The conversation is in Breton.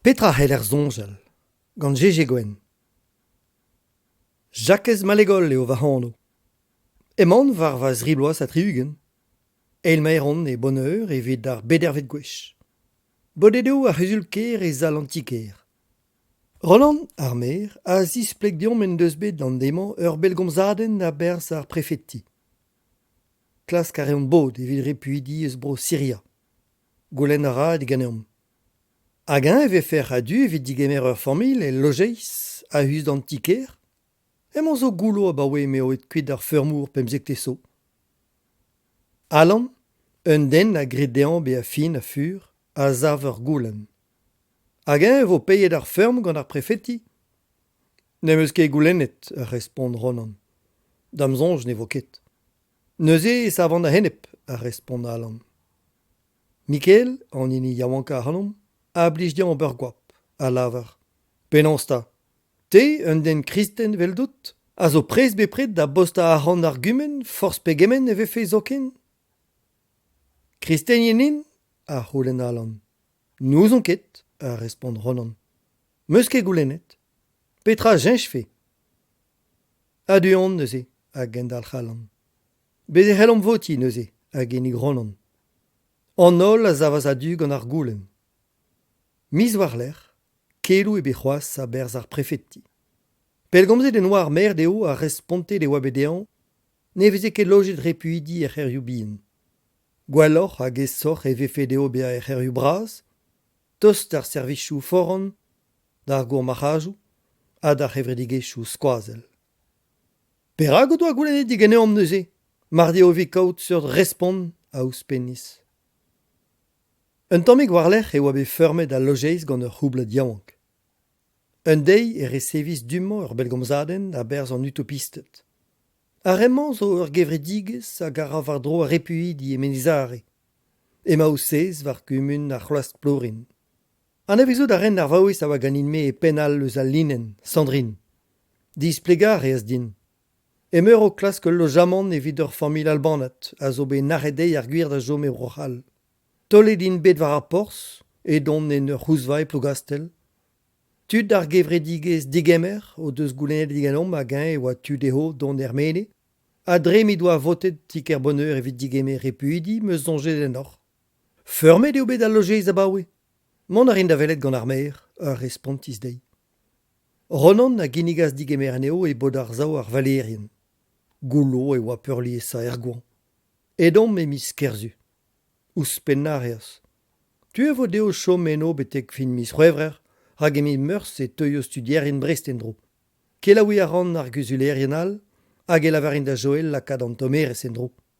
Petra c'heller soñjal? Gant Gégé Gwenn. Jakez Mallegol eo va anv. Emaon war va zri bloaz ha tri-ugent. Eilmaer on e Boneur evit ar bedervet gwech. Bodet eo ar c'huzul-kêr e sal an ti-kêr. Roland, ar maer, a zispleg deomp en deus bet an deiz-mañ ur bellgomzadenn a-berzh ar prefeti. Klask a reont bod evit repuidi eus Bro-Siria. Goulenn a ra diganeomp. Hag-eñ e vefec'h a-du evit degemer ur familh el lojeiz a-us d'an ti-kêr ? Emañ zo goullo abaoe m'eo aet kuit ar feurmour pemzektez zo. Alan, un den a gred dezhañ bezañ fin ha fur, a sav ur goulenn. Hag-eñ e vo paeet ar feurm gant ar prefeti ? Ne'm eus ket goulennet, a respont Ronan. Da'm soñj ne vo ket. Neuze e savan a-enep, a respont Alan. Mikael, an hini yaouankañ ac'hanomp, a blij dezhañ ober goap, a lavar. Penaos 'ta ? Te, un den kristen eveldout, a zo prest bepred da bostañ arc'hant ar gumun forzh pegement e vefe zoken ? Kristenien int ? a c'houlenn Alan. N'ouzon ket, a respont Ronan. 'Meus ket goulennet. Petra a cheñchfe ? A-du on neuze, a gendalc'h Alan. Bez' e c'hellomp votiñ neuze, a ginnig Ronan. An holl a savas a-du gant ar goulenn. Miz war-lerc'h, keloù ebet c'hoazh a-berzh ar prefeti. Pellgomzet en oa ar maer dezho ha respontet e oa bet dezhañ ne veze ket lojet repuidi er c'hêrioù bihan. Gwelloc'h hag aesoc'h e vefe dezho bezañ er c'hêrioù bras, tost d'ar servijoù foran, d'ar gourmarc'hadoù ha d'ar c'hevredigezhioù skoazell. Perak o doa goulennet diganeomp neuze mar deo evit kaout seurt respont a ouzhpennis. Un tammig war-lerc'h e oa bet feurmet al lojeiz gant ur c'houblad yaouank. Un deiz e resevis du-mañ ur bellgomzadenn a-berzh an utopisted. Ar re-mañ zo ur gevredigezh hag a ra war-dro ar repuidi e Menez-Are. Emañ o sez war kumun ar C'hloastr-Plourin. Anavezout a ran ar vaouez a oa ganin-me e penn all eus al linenn, Sandrine. Displegañ a reas din. Emeur o klask ul lojamant evit ur familh albanat a zo bet nac'het dezhi ar gwir da chom e Bro-C'hall. Taolet int bet war ar porzh, edont en ur c'houzva e Plougastell. Tud ar gevredigezh Degemer o deus goulennet diganeomp hag-eñ e oa tu dezho dont er-maez ha dre m'he doa votet ti-kêr Boneur evit degemer repuidi 'm eus soñjet ennoc'h. Feurmet eo bet al lojeiz abaoe. Mont a rin da welet gant ar maer, a respontis dezhi. Ronan a ginnigas degemer anezho e bod-arsav ar valeerien. Goullo e oa peurliesañ er goañv. Edomp e miz Kerzu. Ouzhpennañ a reas. Tu e vo dezho chom eno betek fin miz C'hwevrer rak e miz Meurzh e teuio studierien Brest en-dro. Kelaouiñ a ran ar guzulerien all hag e lavarin da Joel lakaat an tommerezh en-dro.